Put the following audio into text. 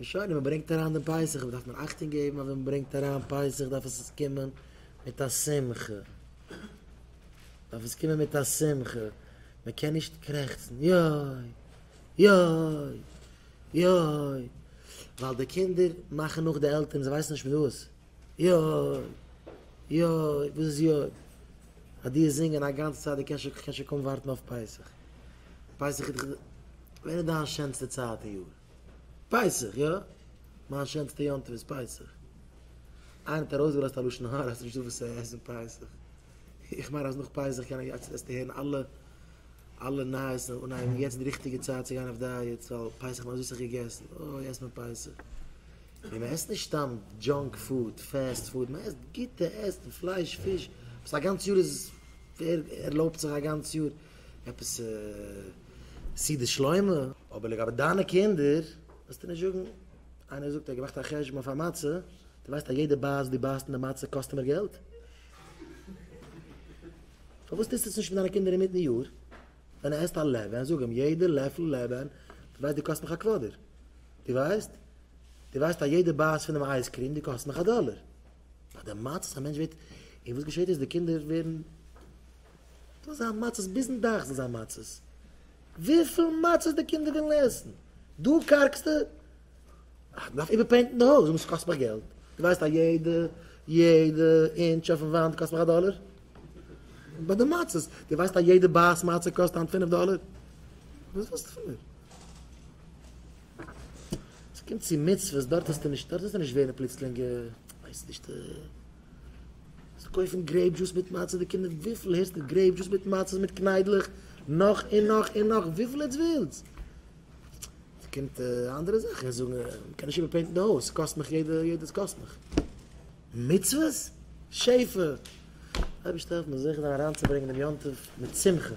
און שוין, און מען ברענגט אריין דעם פסח, דארף מען אכטונג געבן אז ווען מען ברענגט אריין פסח דארף עס קומען מיט א שמחה, דארף עס קומען מיט א שמחה, מען קען נישט קרעכצן, יוי! יוי! יוי! ווייל די קינדער מאכן נאך די עלטערן, זיי ווייסן נישט מיט וואס. יוי! יוי! וואס איז יוי? אז דו וועסט זינגען א גאנצע צייט, דו קענסט שוין, כ'קען שוין קוים ווארטן אויף פסח. פסח איז דאך, ווען איז דיין שענסטע צייט אין יאר? פסח, יא? מיין שענסטע יום טוב איז פסח. איינער האט ארויסגעלאזט א לשון הרע אז ס'נישטא וואס צו עסן פסח. איך מיין אז נאך פסח קען איך, וועסטו הערן אלע אלע נייעס און אנהייבן יעצט איז די ריכטיגע צייט צו גיין אויף diets ווייל פסח האט מען אזוי סאך געגעסן, אוי עסט מען פסח. און מען עסט נישט סתם junk food, fast food, מען עסט גוטע עסן, פלייש, פיש, וואס א גאנץ יאר איז, ווער ערלויבט זיך א גאנץ יאר עפעס סעודת שלמה? אבער לגבי דיינע קינדער וועסטו נישט זאגן, איינער זאגט ער האט געמאכט א חשבון אויף א מצה, דו ווייסט אז יעדע בייס דו בייסט אין די מצה קאסט מיר געלט? פארוואס טוסטו עס נישט מיט דיינע קינדער אינמיטן יאר? ווען ער עסט א לעבען, זאג אים, יעדע לעפל לעבען, דו ווייסט דו קאסט מיך א quarter. דו ווייסט? דו ווייסט אז יעדע בייס פון דעם ice cream, דו קאסט מיך א דאלער. ביי די מצות, א מענטש ווערט, און וואס געשעט איז, די קינדער ווערן, זאל זיין מצות ביזן דאך זאל זיין מצות. וויפיל מצות די קינדער ווילן עסן. דא קארגסטו? איך דארף איבער paint ן די הויז, און ס'קאסט מיך געלט. דו ווייסט אז יעדע יעדע אינטש אויפן וואנט קאסט מיך א דאלער? ביי די מצות, דו ווייסט אז יעדע בייס מצה קאסט היינט פינף דאלער? וואס ווילסטו פון מיר? ס'קומט צו מצוות, דארט וועסטו נישט, דארט וועסטו נישט ווערן פלוצלינג, ווייס נישט, זאלסט קויפן grape juice מיט מצה, די קינדער, וויפיל הערסטו grape juice מיט מצות מיט קניידלעך, נאך און נאך און נאך, וויפיל עטס ווילטס. ס'קומט אנדערע זאכן, זאגן מ'קען נישט איבער paint ן די הויז, ס'קאסט מיך יעדע יעדע ס'קאסט מיך. מצוות? שפע! אייבערשטער העלף מיר זוכה זיין אריינצוברענגען דעם יום טוב מיט שמחה.